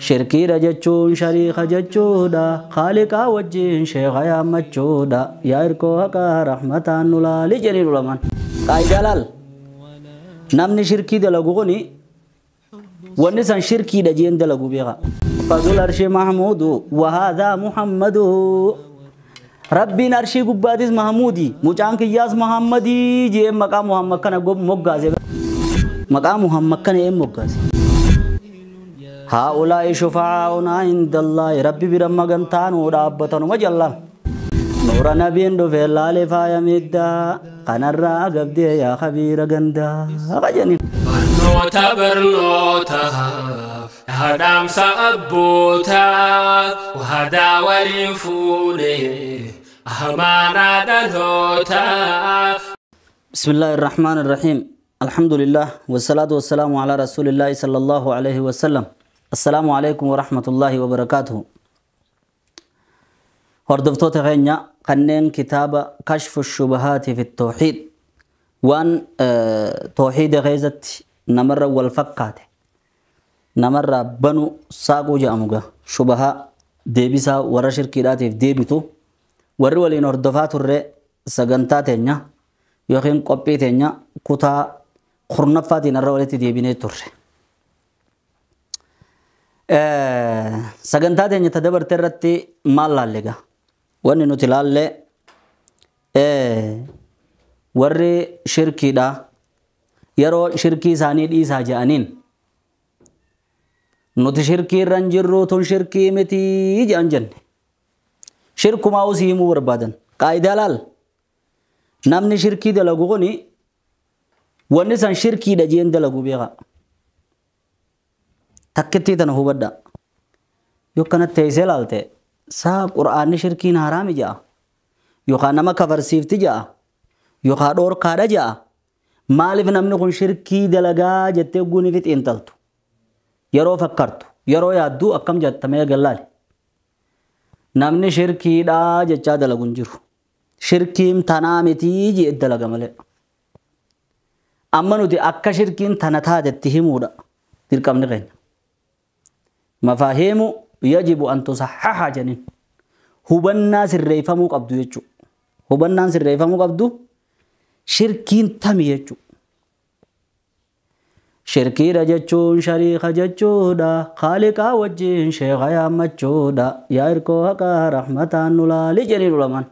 Shirkiidha jechuun shariika jechuudha. Khaaliqaa wajjin sheekha yaammachuudha. Yaa hirkoo haqaa rahmataan nu laali jedhanii ulamaan. Qaayidaa laal. Namni shirkii dalagu kuni wanni san shirkiidha jeen dalagu beeka. Fadul arshi Mahmuudu wahaadhaa Muhammadu. Rabbiin arshii gubbaatis Mahmuudi mucaan kiyyaas Muhammadii jeen maqaa Muhammad kana moggaase. Maqaa Muhammad kana een moggaase. هؤلاء شفعاؤنا عند الله ربي برما غنتانو دابتنو مجلا نور نبي دفه لالفا يمدا قنرا غبدي يا خبير غندا غجني Barnoota barnoota haadhaamsa abbootaa waadaa waliin fuune amaanaa dhalootaa. بسم الله الرحمن الرحيم الحمد لله والصلاة والسلام على رسول الله صلى الله عليه وسلم السلام عليكم ورحمة الله وبركاته. Hordoftoota keenya kanneen kitaaba Kashfu Shubahaati fi Tawxiid waan tawxiida keessatti namarra wal fakkaate namarraa banu saaquu jedhamu gaa shubahaa deebisaa warra shirkiidhaatiif deebitu warri waliin hordofaa turre sagantaa teenya yookiin qophii teenya kutaa kurnaffaatiin irra walitti deebinee turre. Sagantaa teenya ta dabarte irratti maal laalle gaa? Wanni nuti laalle warri shirkiidha yeroo shirkii isaanii dhiisaa jedhaniin nuti shirkii irra hin jirru tun shirkii mitii jedhan jenne. Shirkumaa usii himuu barbaadan. Qaayidaa laal. Namni shirkii dalagu kuni wanni san shirkiidha jeen dalagu beeka. Takkittii tana hubadha. Yoo kanatti teessee laalte saa qura'aanni shirkiin haraami ja'a. Yookaan nama kafarsiifti ja'a. Yookaan dhoorkaadha ja'a. Maaliif namni kun shirkii dalagaa jettee guuni fi xiinxaltu? Yeroo fakkartu, yeroo yaaddu akkam jettamee gallaali. Namni shirkiidhaa jechaa dalagu hin jiru. Shirkiin tanaa mitii jee dalaga malee. Amma nuti akka shirkiin tana taatetti himuudha dirqamni keenya. Mafaahimu yajibu an tusahhaha jedhaniin. Hubannaa sirreeffamuu qabdu jechuudha. Hubannaan sirreeffamuu qabdu shirkiin tami jechuudha. Shirkiidha jechuun shariika jechuudha. Khaaliqaa wajjin sheekha yaammachuudha. Yaa hirkoo haqaa rahmataan nu laali jedhanii ulamaan.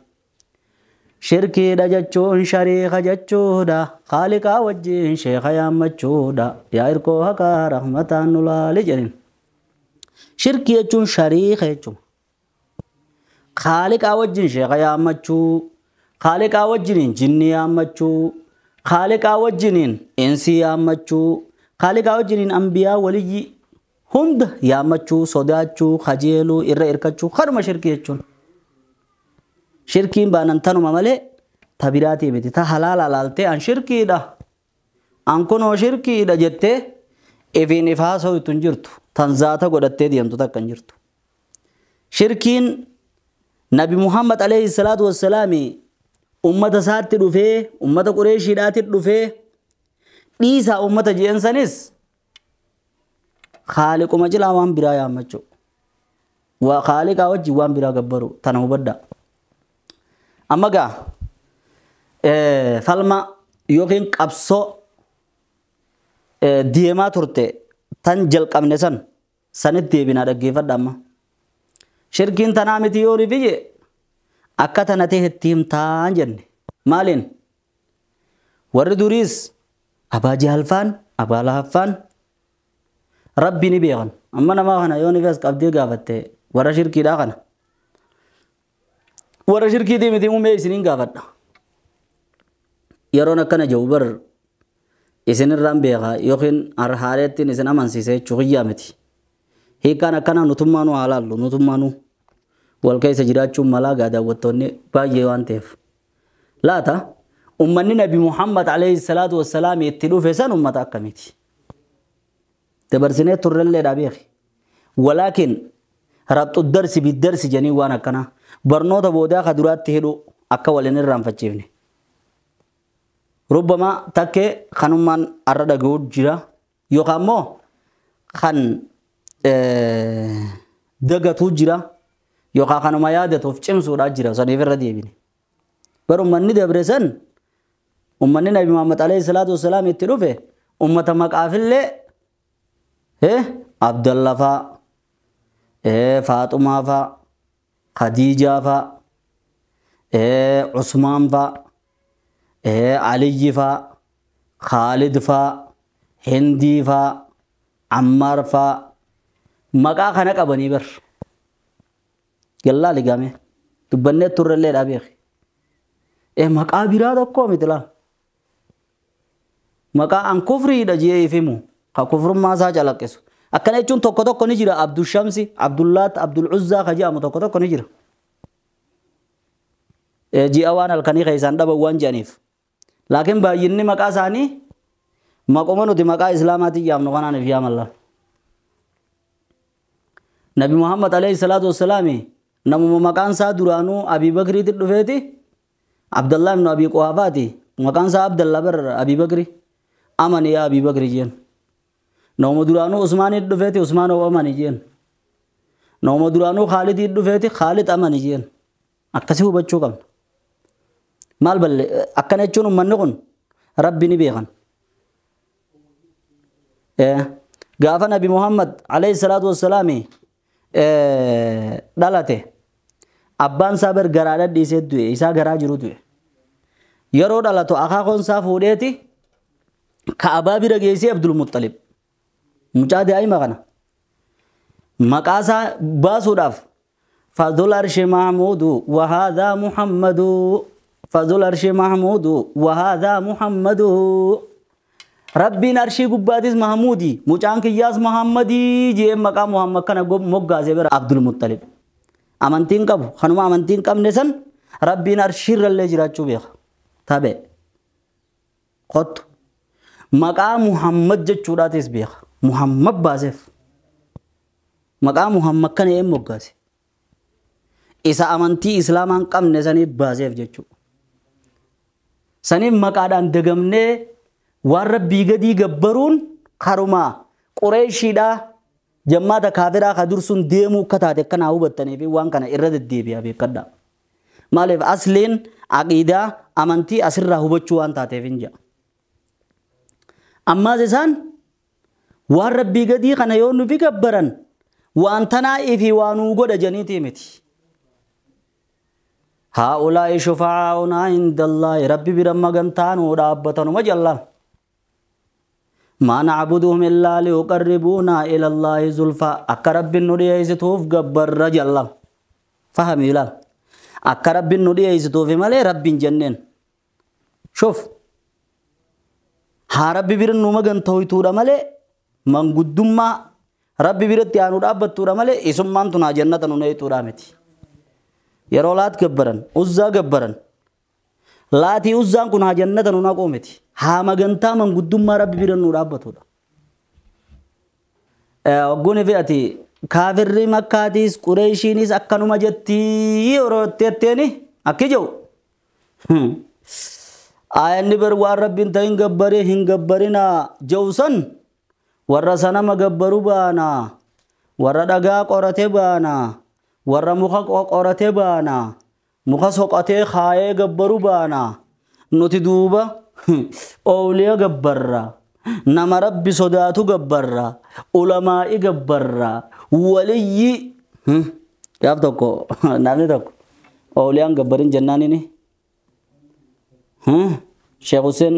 Shirkiidha jechuun shariika jechuudha. Khaaliqaa wajjin sheekha yaammachuudha. Yaa hirkoo haqaa rahmataan nu laali jedhaniin. Shirkii jechuun shariika jechuudha. Khaaliqaa wajjin sheekha yaammachuu, khaaliqaa wajjiniin jinni yaammachuu, khaaliqaa wajjiniin insii yaammachuu, khaaliqaa wajjiniin ambiyaa waliyyi hunda yaammachuu, sodaachuu, kajeeluu, irra hirkachuu kanuma shirkii jechuun. Shirkiin baanan tanuma malee ta biraatii miti. Ta halaala laaltee an shirkiidha. An kunoo shirkiidha jettee ifiin if haasawtu hin jirtu. Tan zaata godhattee deemtu takka hin jirtu. Shirkiin Nabi Muhammad alayhi salaatu wassalaami ummata isaatti dhufee ummata Qureeshiidhaatti dhufee dhiisaa ummata je'en sanis khaaliquma cilaa waan biraa yaammachuu. Waa khaaliqaa wajjin waan biraa gabbaru tana hubadha. Amma gaa falma yookiin qabsoo deemaa turte tan jalqabne san sanitti deebinaa dhaggeeffadha amma. Shirkiin tanaa miti yoo rifi akka tana ta'e itti himtaan jenne. Maaliin? Warri duriis Abaa Jahalfaan, Abaa Lahaffaan Rabbi ni beekan. Amma namaa kana yoo ni as qabdee gaafatte warra shirkiidhaa kana. Warra shirkiitii miti uumee isiniin gaafadha. Yeroon akkana jiru bar isinirraan beekaa yookiin haareettiin isin amansiise jechuu kiyyaa miti. Hiikkaan akkana nutummaanuu haa laallu nutummaanuu wal keessa jiraachuun malaa gaa daawwattoonni baay'ee waan ta'eef. Laata ummanni Nabi Muhammad alayhi salaatu wassalaam itti dhufe san ummata akkamiiti? Dabarsinee turrelleedha beeki. Walaakin rabxu darsi biddarsi jedhanii waan akkanaa barnoota boodaa ka duraatti hidhu akka waliin irraanfachiifne. Rubbama takkee kanummaan har'a dhaga'uu jira yookaan immoo kan dagatuu jira yookaan kanuma yaadatuuf cimsuudhaa jira saniif irra deebine. Bar ummanni dabre san ummanni Nabi Muhammad alayhi salaatu wassalaam itti dhufe ummata maqaafillee Abdallah faa, Faaxumaa faa, Khadiijaa faa, Usmaan faa, Aliyyi faa, Khaalid faa, Hindii faa, Ammaar faa maqaa kana qabanii bar. Gallaa ligame dubbannee turrellee dha beeki. Maqaa biraa tokko miti laa. Maqaa an kufriidha jee ifimu ka kufrummaa isaa calaqqisu. Akkana jechuun tokko tokko ni jira Abdushamsi, Abdullaat, Abdul Uzzaa ka jedhamu tokko tokko ni jira. Ji'a waan halkanii keessaan dhaban waan jedhaniif. Laakiin baay'inni maqaa isaanii maquma nuti maqaa Islaamaatiin yaamnu kanaan if yaamalla. Nabi Muhammad alayhi salaatu wassalaami namuma maqaan isaa duraanuu Abii Bakriitti dhufeeti Abdallah ibn Abii Quhaafaati maqaan isaa Abdallah bar Abii Bakri amani yaa Abii Bakri jeen. Nama duraanuu Usmaanitti dhufeeti Usmaan amani jeen. Nama duraanuu Khaaliditti dhufeeti Khaalid amani jeen. Akkasii hubachuu qabna. Maal balle akkana jechuun uummanni kun Rabbi ni beekan. Gaafa Nabi Muhammad alayhi salaatu wassalaami dhalate abbaan isaa bar garaa dhiisee du'e isaa garaa jiru du'e. Yeroo dhalatu akaakoon isaa fuudheeti Ka'abaa bira geessee Abdul Muttalib mucaa daa'ima kana maqaa isaa baasuudhaaf Fadul Arshi Mahmuudu wa haadhaa Muhammadu Fadul Arshi Mahmuudu wa haadhaa Muhammadu Rabbiin arshii gubbaatis Mahmuudi mucaan kiyyaas Muhammadii jee maqaa Muhammad kana moggaasee bira Abdul Muttalib. Amantiin qabu kanuma amantiin qabne san Rabbiin arshiirrallee jiraachuu beeka. Tabe qottu maqaa Muhammad jechuudhaatis beeka. Muhammad baaseef maqaa Muhammad kana een moggaase isa amantii Islaamaan qabne saniif baaseef jechuudha. Saniif maqaadhaan dagamnee waan Rabbii gadii gabbaruun karumaa Qureeshiidhaa jammaata kaafiraa ka dursuun deemuu akka taate akkanaa hubattanii fi waan kana irra deddeebi'aa beekadha. Maaliif asliin aqiidaa amantii asirraa hubachuu waan taateef hin jedha. Ammaas isaan waan Rabbii gadii kana yoo nufi gabbaran waan tanaa fi waan nuu godha janiitii miti. Haa'ulaa'i shufaa'unaa indallaahi Rabbi bira magantaanuu dhaabbatanuma jallaan. ما نعبدهم إلا ليقربونا إلى الله زلفى أقرب النودي توف جبر رجل فهم يلا أقرب النودي توف مالي رب جنن شوف ها ربي بير نوما غن توي تورا مالي من قدما ربي بير تيانو رب تورا مالي اسم مان تنا جنة نوني تورا متي يرولات جبرن عزا جبرن لاتي عزان كنا جنة نونا قومتي haa magantaa manguddummaa Rabbi bira nu dhaabbatudha. Ogguun fi ati kaafirri Makkaatiis Qureeshiinis akkanuma jettii yeroo jetteeni akki jiru. Aayanni bar waan Rabbiin ta'in gabbaree hin gabbarinaa jawsan warra sanama gabbaru baanaa warra dhagaa qorate baanaa warra muka qorate baanaa muka soqatee kaayee gabbaru baanaa nuti duuba Ooliyaa gabbarra nama Rabbi sodaatu gabbarra ulamaa'i gabbarra waliyyi gaaf tokko namni tokko ooliyaan gabbarin jennaanini Sheekh Hussein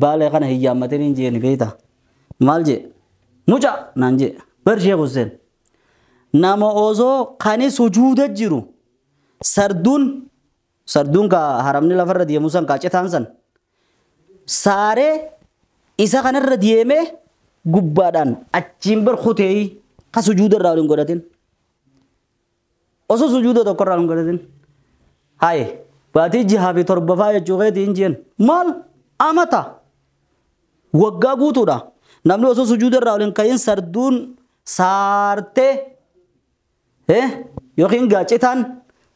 baalee kana hiyyaammateen hin jeeni beektaa maal jee mucaa naan jee bar Sheekh Hussein nama osoo kani sujuuda jiru sarduun ka haramni lafarra deemu san ka citaan san saaree isa kanarra deemee gubbaadhaan achiin bar kutee ka sujuuda irraa waliin godhatin osoo sujuuda tokko irraa waliin godhatin haye baatii jihaa fi torbaffaa jechuu keetii hin jeen maal amata waggaa guutuudha namni osoo sujuuda irraa waliin kayin sarduun saartee yookiin gaacitaan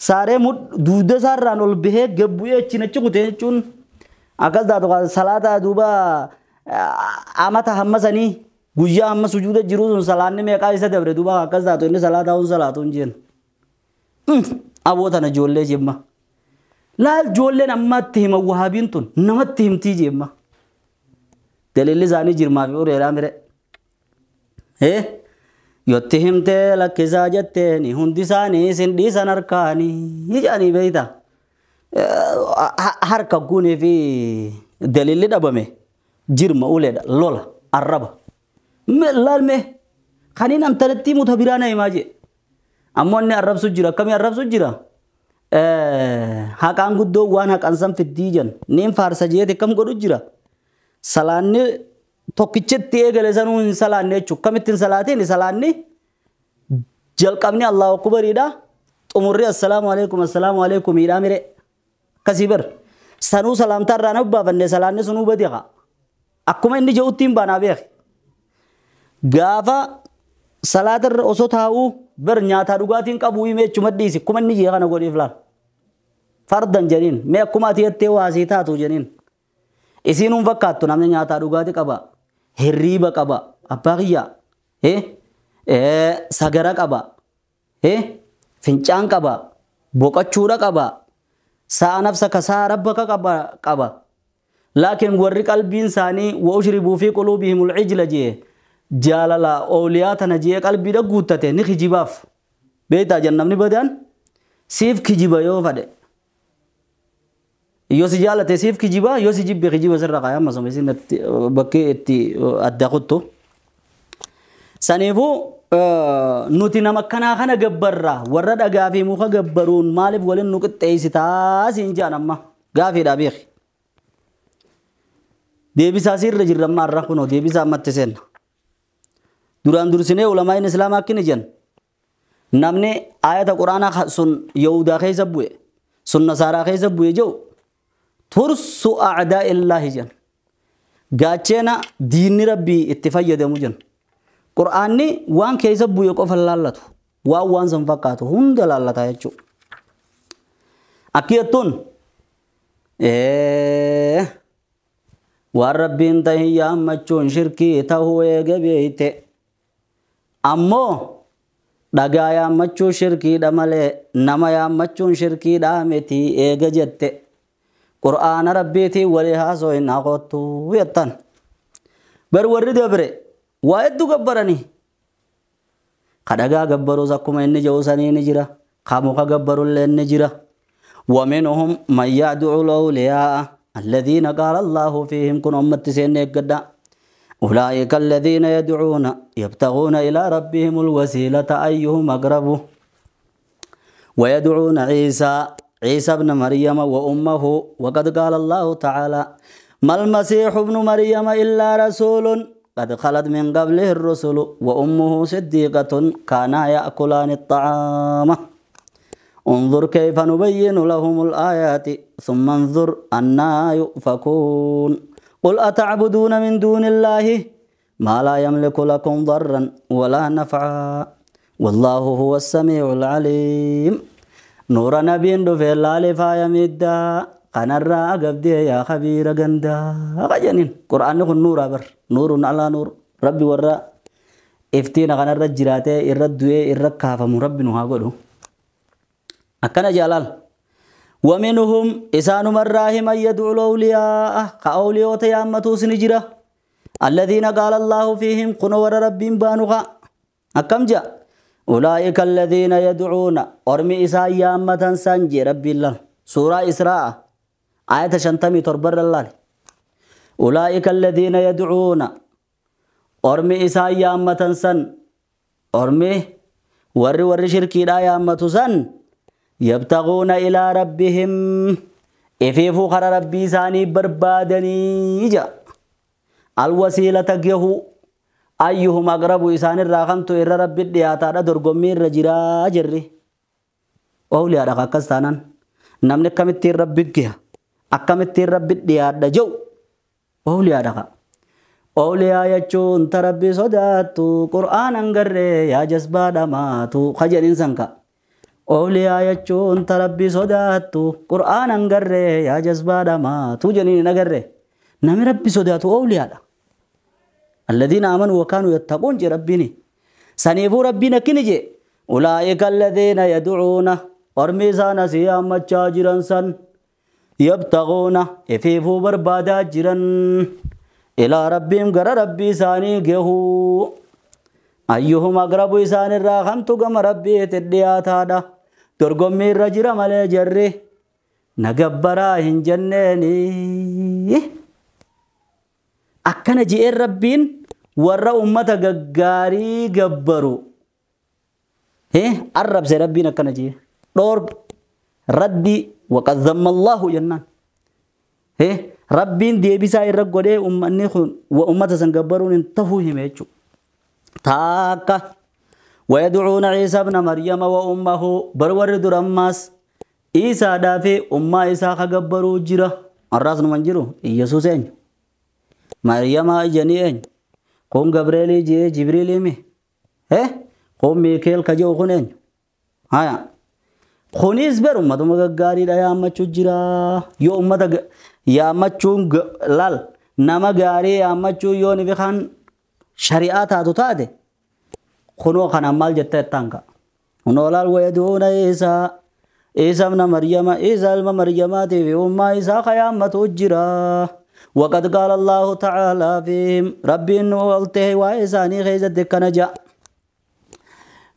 saaree duuda isaarraan ol bahee gabbu'ee achiin achi kutee jechuun akkas taatu salaata duuba amata hamma sanii Guyyaa amma sujuuda jiru sun salaanni meeqaa isa dabre duuba akkas taatu inni salaataa hun salaatu hin jeen. Aboo tana ijoollee jemma. Laal ijoolleen ammatti hima wahaabiin tun namatti himtii jemma. Daliilli isaanii jirmaa fi ureedhaa mire. Yotti himtee lakkisaa jetteeni hundi isaanii isin dhiisan harkaanii jedhanii beeyta. Harka guunii fi daliilli dhabame jirma uleedha lola arraba. Laal mee kaniin antalatti muta biraa na himaa jee. Ammoo inni arrabsu jira akkamii arrabsu jira. Haqaan guddoo waan haqaan san fiddii jan niin faarsa jeete kam godhu jira. Salaanni tokkichatti eegale sanuu hin salaanne jechuudha. Akkamitti hin salaatiin salaanni jalqabni Allahu akbariidha. Xumurri assalaamu alaikum assalaamu alaikum hidhaa mire. Akkasii bar sanuu salaamtaa irraa na baafanne salaanni sunuu badi haa. Akkuma inni jedhutti hin baanaa beeki. Gaafa salaata irra osoo taa'uu bar nyaataa dhugaatiin qabu himee jechuma dhiisi. Akkuma inni jee kana godhiif laal. Fardan jedhiin mee akkuma ati jettee waasii taatu jedhiin. Isiin hun fakkaattu namni nyaataa dhugaatii qaba. Hirriiba qaba. Abbaa kiyyaa. Sagara qaba. Fincaan qaba. Boqochuudha qaba. Sa'a nafsa ka sa'a rabbaka qaba. Laakiin warri qalbiin isaanii wa ushribuu fi quluubihimul ijla jee jaalala ooliyaa tana jee qalbiidha guuttate ni kijibaaf. Beektaa jannamni badaan siif kijiba yoo fadhe. Yoo si jaalate siif kijiba yoo si jibbe kijiba sirra kaaya amma soma isin bakkee itti adda kuttu. Saniifuu nuti nama akkanaa kana gabbarra warra dhagaa fi muka gabbaruun maaliif waliin nu qixxeessitaa siin jedhan amma gaafiidha beeki. Deebisaa sirra jirra amma har'a kunoo deebisaa ammatti seenna. Duraan dursinee ulamaan islaamaa akkini jenna. Namni ayata quraanaa sun Yahudaa keessa bu'e sun Nasaaraa keessa bu'e jedhu tursu a'daa illaahi jenna. Gaacheena diinni rabbii itti fayyadamu jenna. Qur'aanni waan keessa bu'e qofa laallatu waan waan san fakkaatu hunda laallata jechuudha. Akki jettuun waan rabbiin ta'in yaammachuun shirkii ta'uu eega beeyte. Ammoo dhagaa yaammachuun shirkiidha malee nama yaammachuun shirkiidha miti eega jette. Qur'aana rabbiitiin walii haasoo hin haqottu jettan. Bar warri dabre waa hedduu gabbaranii. Ka dhagaa gabbaruus akkuma inni jedhu sanii ni jira. Ka muka gabbarullee ni jira. ومنهم من يدعو الأولياء الذين قال الله فيهم كن أمة سين قدا أولئك الذين يدعون يبتغون إلى ربهم الوسيلة أيهم أقرب ويدعون عيسى ابن مريم وأمه وقد قال الله تعالى ما المسيح ابن مريم إلا رسول قد خلت من قبله الرسل وأمه صديقة كانا يأكلان الطعام انظر كيف نبين لهم الآيات ثم انظر أنا يؤفكون قل أتعبدون من دون الله ما لا يملك لكم ضرا ولا نفعا والله هو السميع العليم نور نبي في الألف يمدا قنرا قبدي يا خبير قندا غجنين قرآن نور بر نور على نور ربي ورا افتينا قنرا جراته الردوه الركافه مربي نها قولوا أكن جلال ومنهم إسان مراهم يدعو الأولياء كأولياء تيامتو سنجرة الذين قال الله فيهم قنور ربهم بانوغا أكم جاء أولئك الذين يدعون أرمي إساء يامة سنجي ربي الله سورة إسراء آية شنتمي تربر الله أولئك الذين يدعون أرمي إساء يامة سن أرمي ور ور شركي لا يامة سن يبتغون إلى ربهم إفيفو خر ربي ساني بربادني جا الوسيلة جهو أيهم أقرب إسان الراخمت إر ربي دياتا درغمي الرجرا جري أولي أرقا كستانا نمني كمتي ربي جها أكمتي ربي دياتا جو أولي أرقا أولي آياتون تربي صداتو قرآن أنقري يا جسبا دماتو خجل إنسانك أولياء يجون تربي صداتو قرآن أنقري يا جسبا دماتو جنين نقري نمي ربي صداتو أولياء. الذين آمنوا وكانوا يتقون جي ربيني سنيفو ربنا كنجي أولئك الذين يدعون أرميسان سيام جاجرا سن يبتغون إفيفو بربادا جرا إلى ربهم غر ربي ساني جهو أيهم أقرب إسان الراخم تقم ربي تديات هذا ترقمي الرجل ملي جري نقبرا هنجنني أكنا جئ ربين ورا أمتا غاري غبرو إيه الرب سي ربنا كنا جئ دور ردي وقد ذم الله جنان إيه ربين دي بيسا الرب غدي أمني خون وأمتا سنغبرون انتهوا هميچو تاكا ويدعون عيسى ابن مريم وأمه برور درماس عيسى دافي أمّا عيسى خغبرو جرا الراس نمنجرو يسوع سين مريم جني قوم جبريل جي جبريل مي ها قوم ميكيل كجو خنين هيا خونيس بر أمة مغاري لا يا أمة جرا يو أمة يا أمة لال نما غاري يا أمة يو نبي خان شريعة تاتو خنو خان مال جت تانكا ونولال ويدعون عيسى عيسى ابن مريم عيسى ابن مريم في أمة عيسى قيامة جرا وقد قال الله تعالى فيهم ربي إنه والته وإيساني خيزة كنجا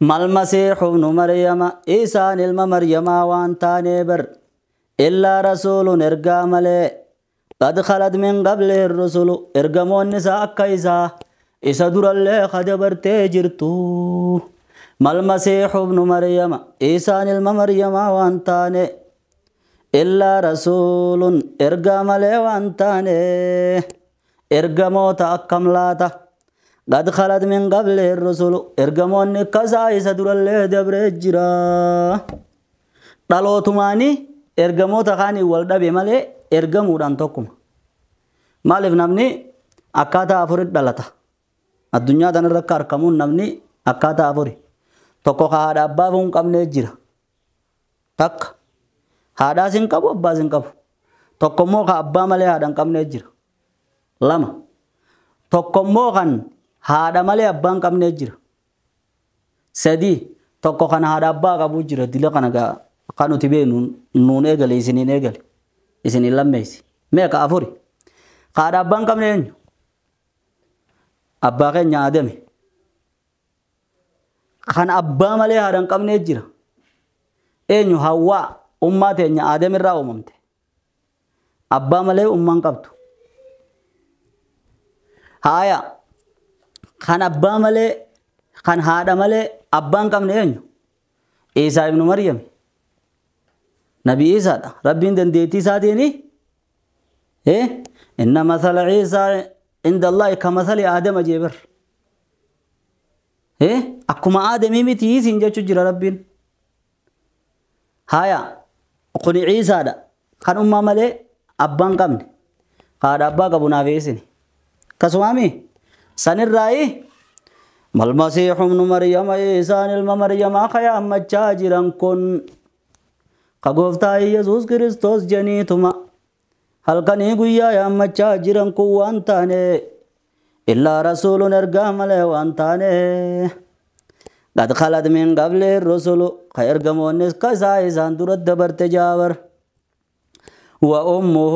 ما المسيح ابن مريم إيسان الم مريم وانتاني بر إلا رسول إرقام لي قد خلت من قبله الرسل إرقموا النساء كيسا إسا در الله خدبر تجرتو ما المسيح ابن مريم إيسان الم مريم وانتاني إلا رسول إرقام لي وانتاني إرقموا تأكم لاتا قد خلت من قبل الرسل إرقموا النكسا إسا در الله دبر الجرا دلوتماني إرقموا تخاني والدبي مالي إرقموا دانتوكم مالف نمني أكاتا أفرد دلتا الدنيا تنرك أركمون نمني أكاتا أفري tokko ka haadha abbaa hin qabne jira takka haadhaas hin qabu abbaas hin qabu tokko immoo ka abbaa malee haadha hin qabne jira lama tokko immoo kan haadha malee abbaa hin qabne jira sadi tokko kan haadha abbaa qabu jira dila kana kan nuti beeknu nuun eegale isiniin eegale isiniin lammeessi meeqa afuri ka haadha abbaa hin qabne eenyu abbaa keenya Aadame kan abbaa malee haadha hin qabne jira eenyu Hawwaa ummaa teenya Aadam irraa uumamte abbaa malee ummaa hin qabdu haaya kan abbaa malee kan haadha malee abbaa hin qabne eenyu Iisaa ibnu Maryam Nabi Iisaadha Rabbiin dandeettii isaatiin inna mathala Iisaa inda Allaahi ka mathali Aadama jee bar akkuma Aadamii miti isin jechuu jira Rabbiin. Haya kuni Iisaadha kan ummaa malee abbaa hin qabne haadha abbaa qabu naaf isin akkasumaami sanirraayi mal masiixu ibnu Maryama Iisaan ilma Maryamaa ka yaammachaa jiran kun ka gooftaa Yesuus Kiristoos jeniituma halkanii guyyaa yaammachaa jiran kun waan taane إلا رسول إرقام له وانتاني قد خلت من قبل الرسل خير قمون كسا درد دبر تجاور وأمه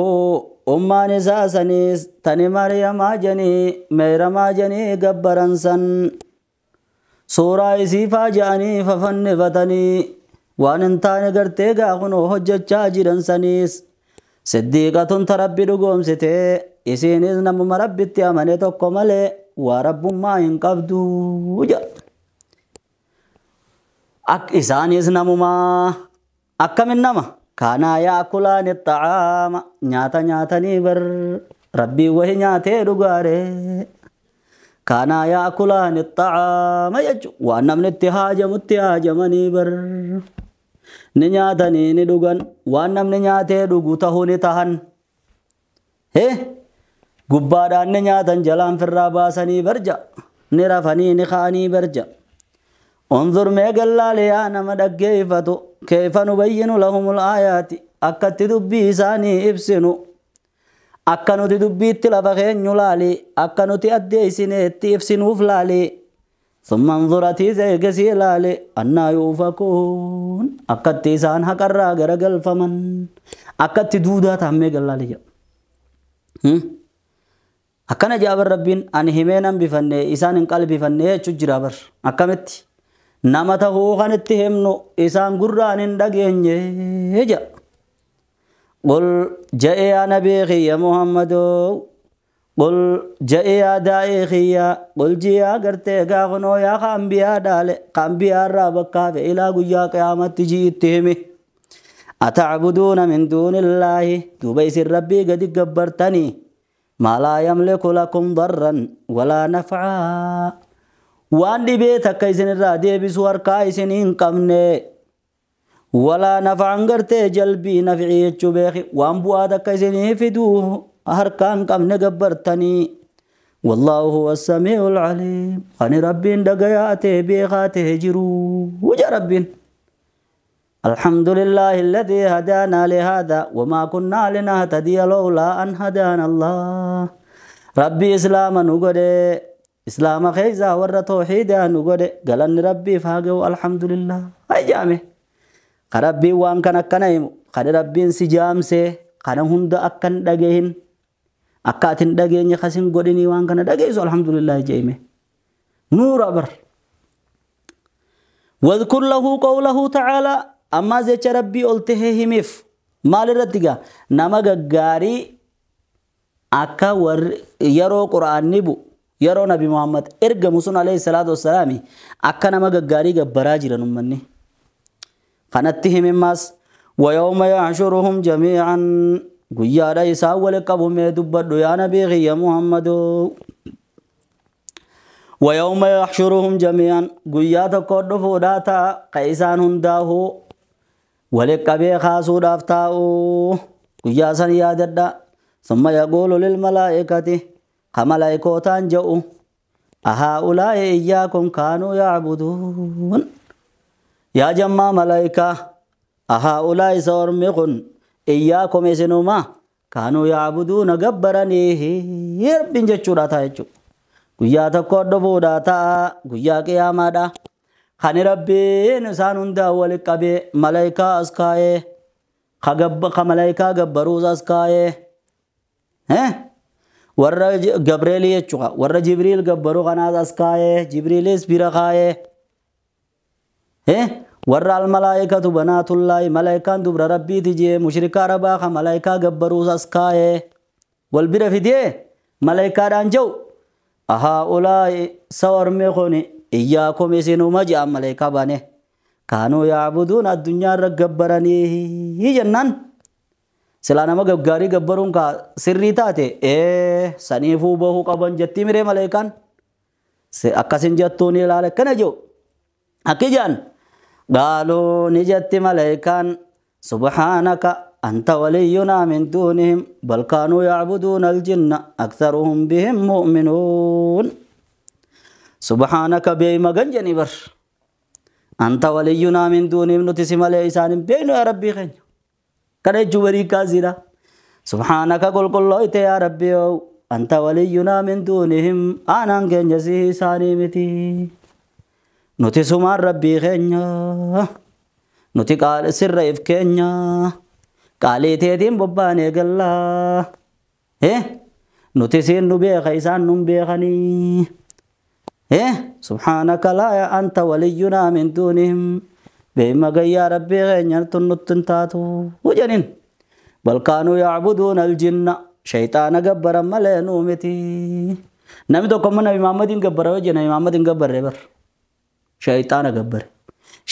أما نساء سنيس تني مريم جني ميرما جني قبرا سن سورة إسيفا جاني ففن فتني وان انتاني قرتي قاقنو حجة جاجرا سنيس صديقة تربي رقوم ستي isiinis namuma rabbitti amane tokko malee waa rabbummaa hin qabdu jedha. Ak isaanis namumaa akkamin nama kaanaa yaakulaani xacaama nyaata nyaatanii bar rabbii wahi nyaatee dhugaaree kaanaa yaakulaani xacaama jechuun waan namni itti haajamutti haajamanii bar ni nyaatanii ni dhugan waan namni nyaatee dhugu tahuu ni tahan. Gubbaadhaan ni nyaatan jalaan firraa baasanii barja ni rafanii ni ka'anii barja انظر mee gallaale yaa nama dhaggeeffatu keeyfa nubayyinu lahumul aayaati akkatti dubbii isaanii ibsinu Akka nuti dubbiitti lafa keenyu laali. Akka nuti addeessineetti ibsinuuf laali. Summa anzuratii eegasii laali. Annaa yuufakuun. Akkatti isaan haqarraa garagalfaman. Akkatti duudaa taammee gallaali jedha. Akkana jaabar Rabbiin ani himee nan bifanne isaan hin qalbifanne jechuu jira bar. Akkamitti? Nama tahuu kan itti himnu isaan gurraan hin dhageenye jedha. قل جاء يا نبي يا محمد قل جاء يا داعي يا قل جاء قرتي غاغنو يا خامبيا دال خامبيا ربك الى غيا قيامت جي اتهمي اتعبدون من دون الله دوبيس ربي قد جبرتني ما لا يملك لكم ضرا ولا نفعا وان دي بيتك كيسن الرادي بسور كايسن قمني ولا نفع غرتي جلبي نفعي تشبيخي وان بوادك كيسن فدوه هركان كم نجبرتني والله هو السميع العليم خني ربين دقياته بيخاته جرو وجا ربين الحمد لله الذي هدانا لهذا وما كنا لنهتدي لولا أن هدانا الله ربي إسلاما نقول إسلام خيزة ور توحيدا نقول قال أن ربي فاقه الحمد لله هاي جامع ربي وان كان كنايم خد ربي سجامسه kana hunda akkan dhagahin akka atin dhageenye kasin godhini waan kana dhageessu alhamdulillah jeeme nuura bar wadhkur lahu qawlahu ta'ala amma jecha rabbii ol tahe himif maal irratti gaa nama gaggaarii akka yeroo qur'aanni bu yeroo nabi Muhammad ergamu sun alayhi salaatu wassalaami akka nama gaggaarii gabbaraa jiran ummanni kanatti himimmaas ويوم يحشرهم جميعا قيادا يساول قبهم يدبر يا نبي يا محمد ويوم يحشرهم جميعا قيادا قدفو داتا قيسان هنداه ولقبي خاسو دافتاو قياسا ياددا ثم يقول للملائكة كملائكوتان جاءوا أهؤلاء إياكم كانوا يعبدون يا جماعة ملائكة أهؤلاء سورمقن إياكم يسنوما كانوا يعبدون جبرني رب جتشورا تايتشو قيا تقدفو داتا قيا قياما دا خني ربي نسان هندا ولقبي ملائكة أسكاي خجب خملائكة جبروز أسكاي ها ور جبريل يتشوها ور جبريل جبرو غناز أسكاي جبريل إسبيرخاي ها ور الملائكة بنات الله ملائكة دبر ربي تجي مشركة ربا ملائكة جبروز أسكاي والبر في دي ملائكة رانجو أهؤلاء سور مخوني إياكم يسنو مجا ملائكة بانه كانوا يعبدون الدنيا رجبرني جنان سلانا ما جباري جبرون كا سري تاتي إيه سنيفو بهو كابن جتي ميري ملائكان أكاسين جتوني لا كنجو أكيجان قالوا نجت ملائكان سبحانك أنت ولينا من دونهم بل كانوا يعبدون الجن أكثرهم بهم مؤمنون سبحانك بيما جنجني بر أنت ولينا من دونهم نتسم ليسان بين يا ربي خين كان جوري كازيرا سبحانك قل قل يا ربي أنت ولينا من دونهم أنا جنجسي سانيمتي نتسم ربي خين نتي قال سر إفكينيا قالي تيتين بباني قلا إيه نتسين نبيخ إسان نبيخني إيه سبحانك لا أنت ولينا من دونهم بما يا ربي غنيا تنتاتو وجنين بل كانوا يعبدون الجن شيطان جبر ملنومتي نبي تو كم نبي محمد جبر وجه نبي محمد جبر ربر شيطان جبر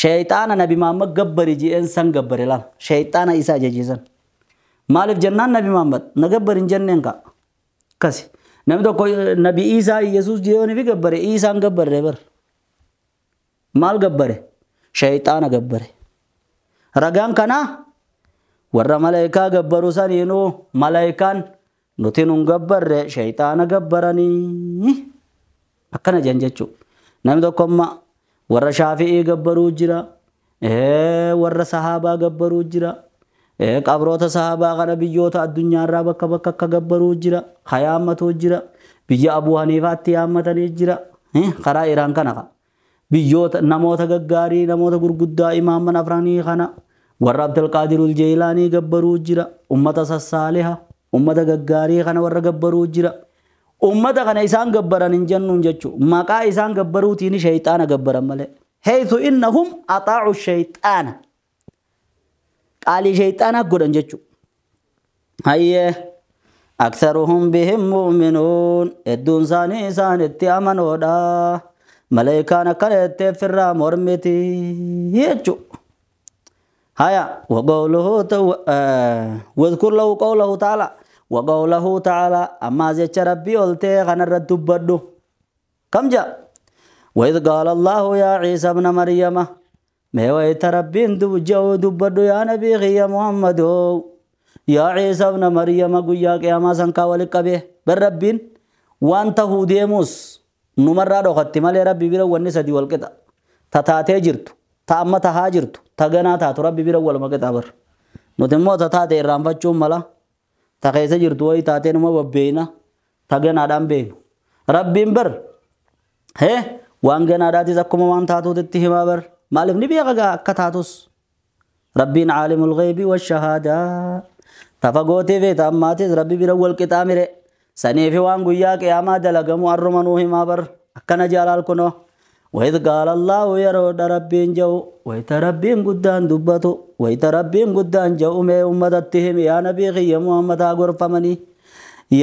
شيطان نبي محمد جبر يجي إنسان جبر لا شيطان إيسا جيزان مالف جنان نبي محمد نجبر إنجنن كا كسي نبي تو کوئی نبی عیسیٰ یسوع جیو نے بھی گبر ہے عیسیٰ گبر رہے بر مال گبر ہے شیطان گبر ہے رگان کنا ورہ ملائکہ گبرو سنینو ملائکان نتینون گبر رہے شیطان گبرنی اکنا جنجچو نبی تو کما ورہ شافعی گبرو جرا ورہ صحابہ گبرو جرا Qabroota sahabaa kana biyyoota addunyaarraa bakka bakka akka gabbaruu jira. Hayaammatu jira. Biyya Abuu Haniifaatti yaammatanii jira. Karaa Iraan kana biyyoota namoota gaggaarii namoota gurguddaa imaaman afranii kana warra Abdulqaadirul Jeelaanii gabbaruu jira. Ummata sassaaliha ummata gaggaarii kana warra gabbaruu jira. Ummata kana isaan gabbaran hin jennuun jechuudha. Maqaa isaan gabbaruutiin shayxaana gabbaran malee. Heethu innahum axaacu shayxaana. Qaalii shayxaanaa godhan jechuudha. Hayyee aktharuhum bihim mu'minuun hedduun isaanii isaanitti amanoodha. Malaayikaan akkana jettee firraa mormiti jechuudha. Haya waqawluhu wadhkur lahu qawlahu ta'ala waqawlahu ta'ala ammaas jecha rabbii oltee kanarra dubbadhu. Kam ja'a? وإذ قال الله يا عيسى ابن مريم ما ويت ربين دبدو يا نبي يا محمد يا عيسى ابن مريم قياك يا ما سنكا ولقبه بالربين وانت هو ديموس نمر دوختي مالي ربي بيرو ونسدي والقطع تتاتي جرتو تأما تهاجرتو تغنا تاتو ربي بيرو والمقطع بر نتمو تتاتي رانفچو ملا تخيس جرتو وي تاتي نما ببينا تغنا دام بينو ربين بر هه waan ganaadhaatis akkuma waan taatuutitti himaa bar maaliif ni beeka gaa akka taatus rabbiin caalimul ghaybi washahaadaa tafagootii fi ta'ammaatis rabbi bira wal qixaamire saniifi waan guyyaa qiyaamaa dalagamu arruma nuu himaa bar akkana jaalaal kunoo وإذ قال الله يرود ربين جو ويت ربين قدان دبتو ويت ربين قدان جو مي أمتتهم يا نبي يا محمد غرفمني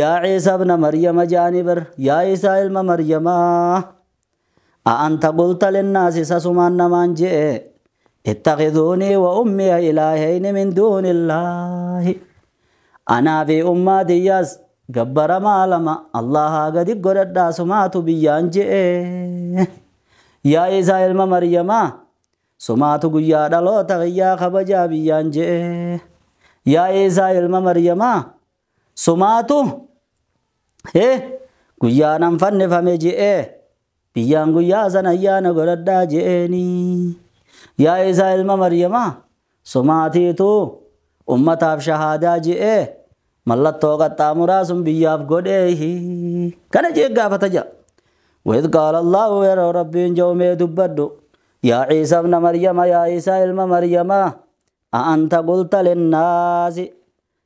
يا عيسى ابن مريم جانبر يا عيسى ابن مريم أأنت قلت للناس سسمان نمان جئ اتخذوني وأمي إلهين من دون الله أنا في أمتي ياس جبر ما لما الله قد قرد سمات بيان جئ يا عيسى ابن مريم سمات قيا دلوت غيا خبجا بيان جئ يا عيسى ابن مريم سمات قيا ننفن فمي جئ biyyaan guyyaa sana ayyaana godhadhaa je'eeni. Yaa Isaa ilma Maryamaa somaatiitu ummataaf shahaadaa je'ee mallattoo qaxxaamuraa sun biyyaaf godheehi. Kana jee gaafata ja'a. وإذ قال الله يا ربي جومي دبدو يا عيسى ابن مريم يا عيسى ilma مريم أأنت قلت للناس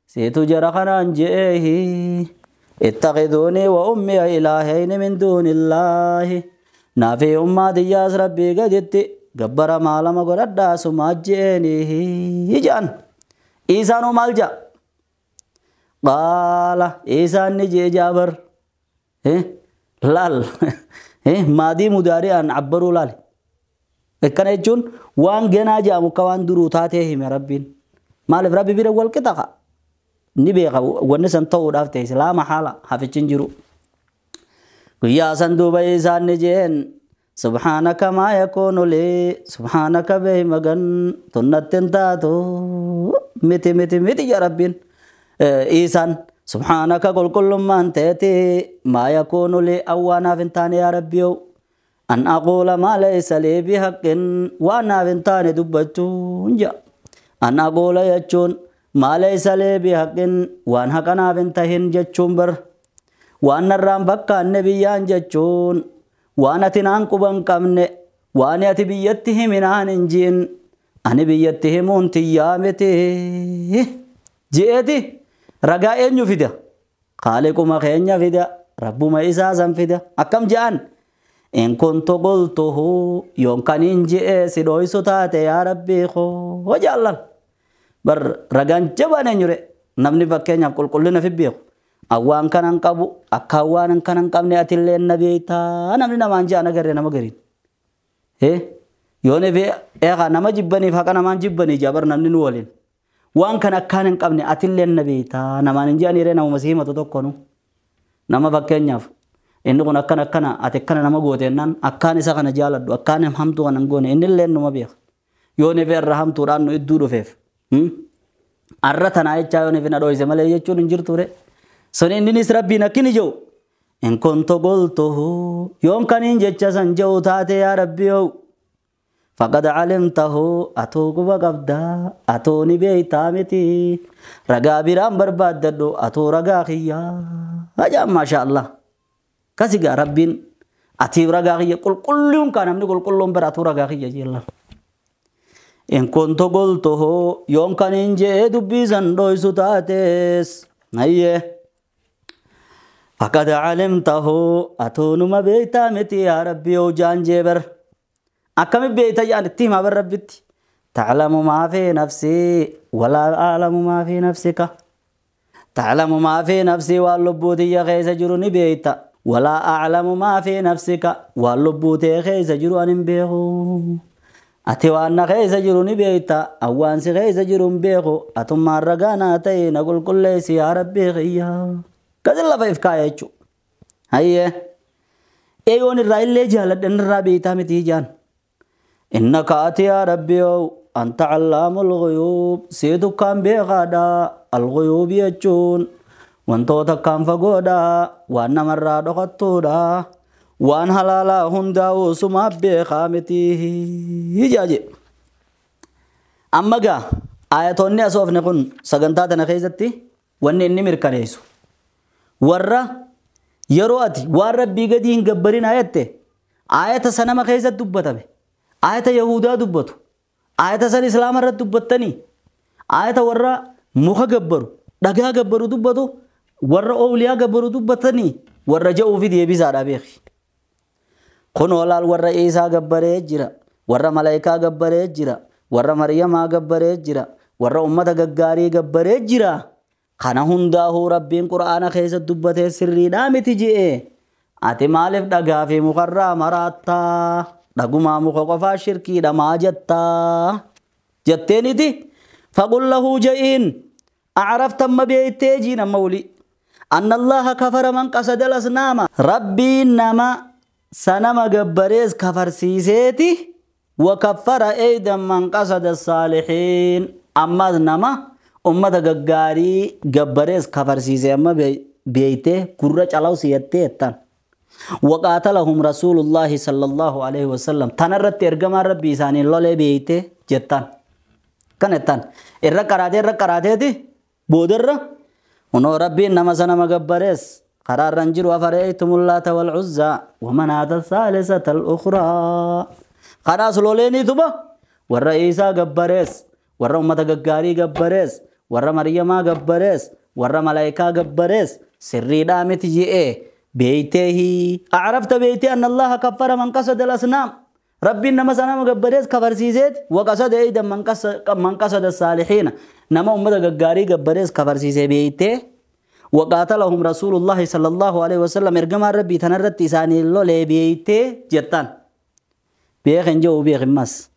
سيتو جرخنا je'eehi اتخذوني وأمي إلهين من دون الله نافي أمتي ياس ربي قدتي قبر ما لما قرد سماجيني جان إيسانو مالجا قال إيسان نجي جابر لال مادي مداري أن عبروا لال كان يجون وان جنا جامو كوان درو تاتيه من ربين مالف ربي بيرو والكتاقة ni beeka wanni san ta'uudhaaf ta'e islaama haala hafichin jiru. Guyyaa san duuba isaan ni jeen subhaanaka maa yakuunu lii subhaanaka behi magan tunnatti hin taatu miti miti miti yaa rabbiin isaan subhaanaka qulqullummaan teeti maa yakuunu lii awwaanaaf hin taane yaa rabbiyow an aquula maa laysa lii bihaqqin waanaaf hin taane dubbachuun jaa an aquula jechuun ما ليس لي بحق وان حقنا بنتهن جتشون بر وان الرام بكا النبيان جتشون وان تنان قبن قمن وان يتبيته من آن جين أن بيته منتيامته جئتي رجاء يفيدا خالقما خين يفيدا ربما إساسا فيدا أكم جان إن كنت قلته يوم كان إن جئ سيدوي ستاتي يا ربي خو وجعل bar ragaan jabaan eenyure namni fakkeenyaaf qulqullina fi beeku awwaan kanan qabu akka awwaan kanan qabne atillee na beektaa namni namaan jaan agarre nama gariin yoon eegaa nama jibbaniif haqa namaan jibbanii jaa bar namni nu waliin waan kan akkaan hin qabne atillee na beektaa namaan hin jedhanii nama masiimatu tokko nu nama fakkeenyaaf inni kun akkana akkana ati akkana nama gooteennaan akkaan isa kana jaaladhu akkaan hamtuu kana hin goone inni illee numa beeka yoon irra hamtuudhaan nu idduu dhufeef arra tanaa jechaa yoon na dhoyse malee jechuun hin jirtu re sun inninis rabbiin akkini jedhu in kuntu qultuhu yoon kaniin jecha san jedhu taate yaa rabbi yoo Faqad calimtahu atuu quba qabdaa atuu ni beeytaa miti ragaa biraan barbaaddadhu atuu ragaa kiyyaa ajaan maasha Allah kasigaa rabbiin atiif ragaa kiyya qulqulluun kaa namni qulqulluun bira atuu ragaa kiyya jeellan. In kuntu qultuhu yoon kan hin jee dubbii san dhoysu taates hayyee faqad calimtahu atuu numa beeytaa miti yaa rabbi yoo jaan jee bar. Akkami beeyta jaan itti himaa bar rabbitti. Taclamu maa fi nafsii walaa a'lamu maa fi nafsika. Taclamu maa fi nafsii waan lubbuu tiyya keessa jiru ni beeyta. Walaa a'lamu maa fi nafsika waan lubbuu tee keessa jiru ani hin beeku. Ati waan na keessa jiru ni beeyta awwaan si keessa jiru hin beeku. Atummaan ragaa naa ta'e na qulqulleessi yaa rabbii kiyya. Gadi lafa if kaaya jechuudha. Hayyee. Eeyoon irraa illee jaaladhan irraa beeytaa miti jaan. إنك أتي يا ربي أنت علام الغيوب سيدك كان بيغادا الغيوب يجون وانتو تكان فقودا وأن مرة دقتودا وأن هلالا هندا وسما بيخامتي جاجي أما جا آياتوني أسوف نكون سجنتاتنا خيزتي وأن إني مركنيسو ورا يرواتي وار ربي قدين قبرين آياته آيات سنما خيزت دبتبه آية يهودا دبتو آية سن إسلام الرد دبتني آية ورا مخ جبرو دجا جبرو دبتو ورا أولياء جبرو دبتني ورا جو في دي بيزار أبيخ خن ولا ورا إيسا جبره جرا ورا ملائكة جبره جرا ورا مريم جبره جرا ورا أمة جاري جبره جرا خنا هندا هو ربين قرآن خيز دبته سري نام تجي أتي مالف دجا في مقرة مراتا dhagumaa muka qofaa shirkiidha maa jettaa jetteeniti faqul lahu ja'iin acrafta amma beeytee jiin amma wuli anna allaha kafara man qasada lasnaama rabbiin nama sanama gabbarees kafarsiiseeti wakaffara eydan man qasada saalixiin ammas nama ummata gaggaarii gabbarees kafarsiise amma beeytee gurra calaw siyattee jettan وقاتلهم رسول الله صلى الله عليه وسلم تنرت ارجما ربي ثاني لولي بيته جتان كنتان الرقراته دي بودر ونو ربي انما سنما غبرس قرار رنجر وفريتم اللات والعزى ومناة الثالثة الأخرى خلاص لوليني تبا والرئيسة غبرس ور أمة غغاري غبرس ور مريم غبرس ور ملائكة غبرس سري دامت جي بيته أعرفت بيتي أن الله كفر من قصد الأصنام ربي إنما سنام قبريز كفر سيزيت وقصد أيضا من قصد الصالحين نما أمة قاري قبريز كفر سيزي بيته وقاتلهم رسول الله صلى الله عليه وسلم إرجما ربي تنرت إساني الله بيته جتان بيخن جو بيخن مس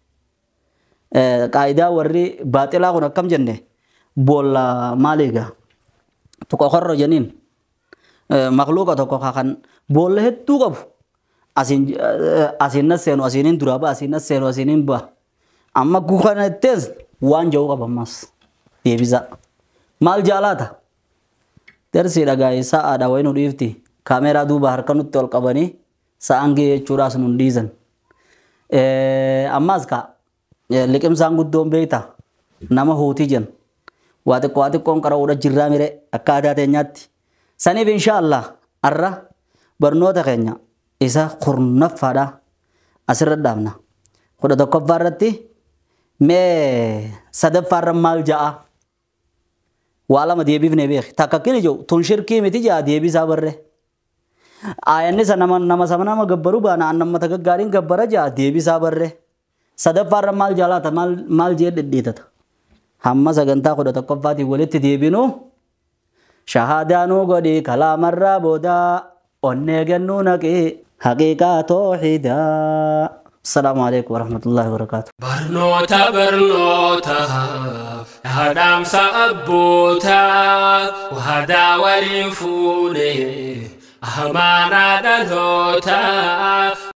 قاعدة وري باطلة غنا كم جنة بولا ماليغا تقخر جنين مخلوقة tokko kan boolla hedduu qabu asiin nas seenu asiin duraa ba'a asiin nas seenu asiin ba'a amma gukanattees waan jiru qaba ammas deebisa maal jaalaata darsii dhagaa'ee sa'aadha wayi nu dhiifti kaameeraa duuba harka nutti ol qabanii sa'aan ga'ee jechuudhaas nun dhiisan ammas ka liqimsaan guddoon beekta nama huutii jenna waa xiqqoo waa xiqqoon qara'uudha jirraa mire akka aadaa teenyaatti. Saniif insha Allah arra barnoota keenya isa kurnaffaadha asirra dhaabna. 11ffaa irratti mee sadaffaarra maal ja'a waa lama deebifne beeki takka kini jiru tun shirkii miti ja'a deebisaa barre. Aayanni isa nama sama nama gabbaru baana annammata gaggaariin gabbara ja'a deebisaa barre. Sadaffaarra maal jaalaata maal jee dhidhiitata. Hamma sagantaa 11ffaatiin walitti deebinu. شهادانو قدي كلام الرابودا ونجنو نقي حقيقة توحيدا السلام عليكم ورحمة الله وبركاته. برنوتا برنوتا هدام سأبوتا وهدا ولنفوني أهمانا دلوتا.